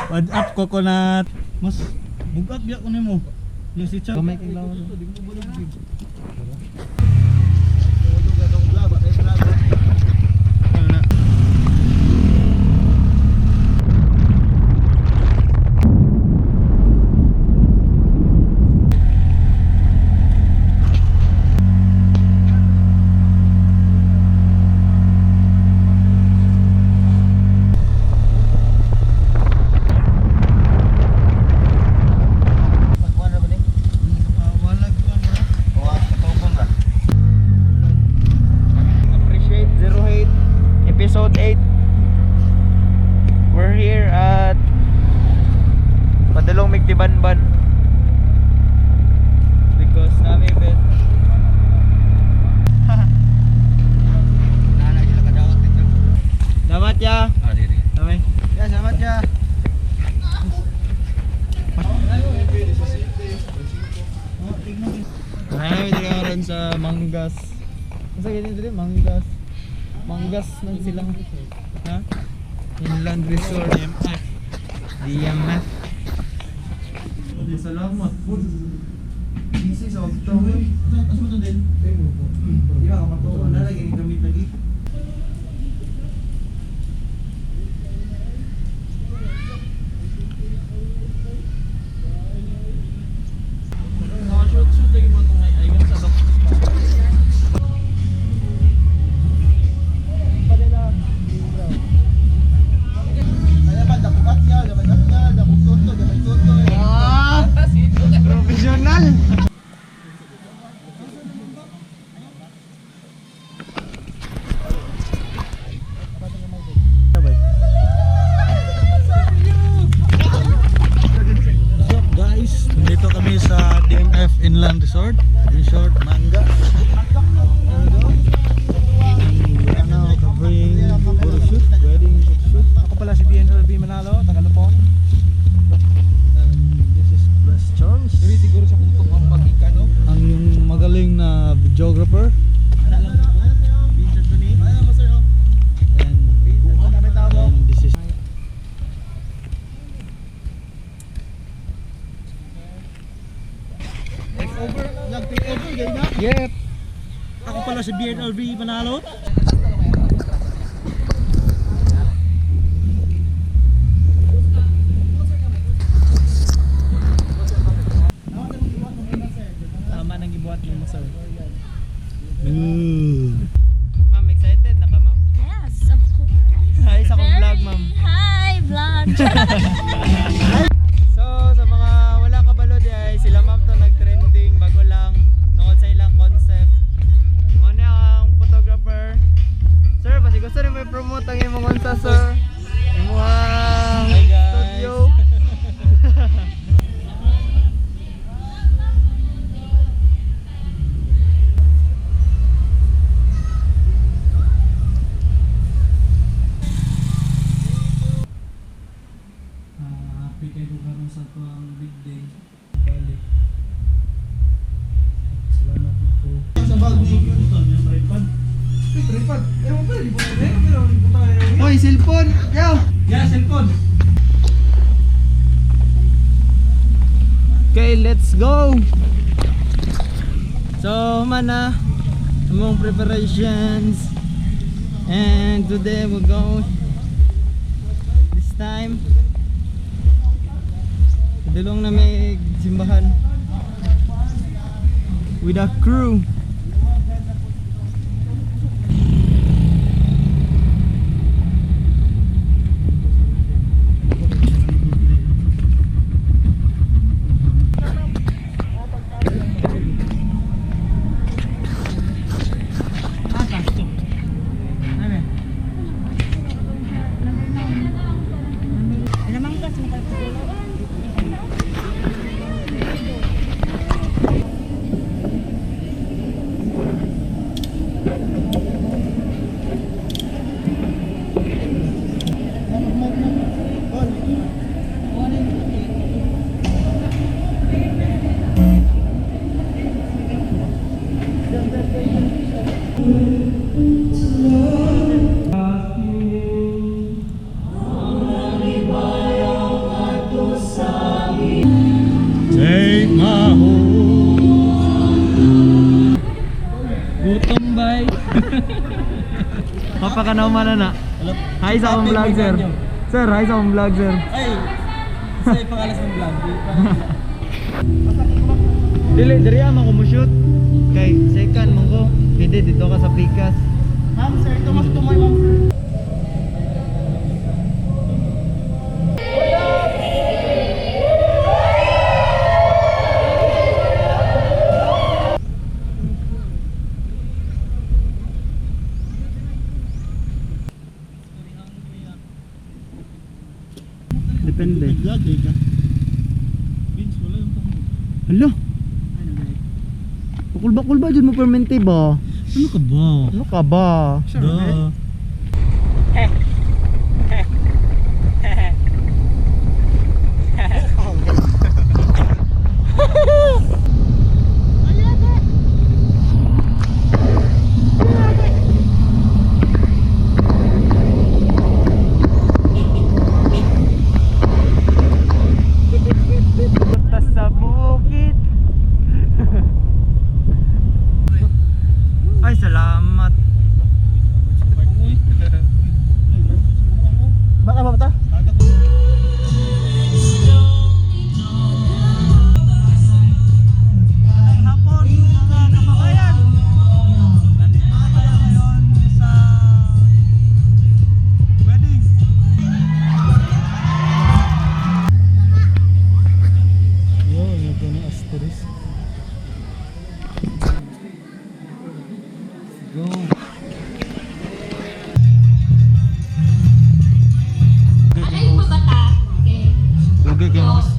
What up, coconut? Mas bugat biya ko nimo. Yung si Chuck. Gamay kay lawan. Ano na? Appreciate Zero Hate episode 8. We're here at Padulong Migtibanban because nami event. Salamat ya. Dami. Ya, salamat ya. Ay, dito karon sa Manggas. Unsa gani diri Manggas? Manggas man silang, ha? Inland Resort. DMF. DMF. Salamat po. Easy sa octo. Asa mo to din? Di ba kapag na lagi gamit lagi. Shoot lagi mo itong ay sa Ah! Professional! What's up, guys? Nandito kami sa DMF Inland Resort. In short, Manga. There we go. And we are now covering photo shoot, wedding photo shoot. Ako pala si BNLB Manalo, taga Lupon. And this is Bless Charles. Siguro sa kutob ang pag-ikano. Ang yung magaling na videographer. Vincent Duni. And this is Yep. Ako pala si BNLV Manalo. Tama nang gibuhat nimo, sir. Mm. Ma'am, excited na ka, ma'am? Yes, of course. Hi sa akong vlog, ma'am. Hi, vlog. So, sa mga wala kabalo di ay sila ma'am to nag-trending bago lang tungkol sa ilang concept. Mo na ang photographer. Sir, basi gusto rin mo i-promote ang imong unsa, sir? Imuhang Hi, guys. studio. Happy kayo ko karon sa tuwang big day. Balik. Salamat po. Sa bag ni yung tripod. Tripod. Hoy, cellphone. Yo. Yeah, cellphone. Okay, let's go. So, mana among preparations. And today we're going this time. Dulong na may simbahan with a crew. Mapakanaw man na. Hi sa akong vlog, sir. Sir, hi sa akong vlog, sir. Ay! Sa pangalan sa vlog. Dili, diri ama ko mo shoot. Kay second man ko. Pwede dito ka sa pikas. Ma'am sir, ito mas tumay ma'am sir. Depende. Vlog eh ka. Vince, wala yung pangalan. Hala. Kulba-kulba dyan mo permente ba? Ano ka ba? Ano ka ba? Duh. Punta sa bukid. Ay, salamat. Baka ba ta? Hapon mga kababayan. Nandito na tayo ngayon sa wedding. Yo, yung ganun asterisk. Go. Ano yung mabata? Okay. Dugay kay host.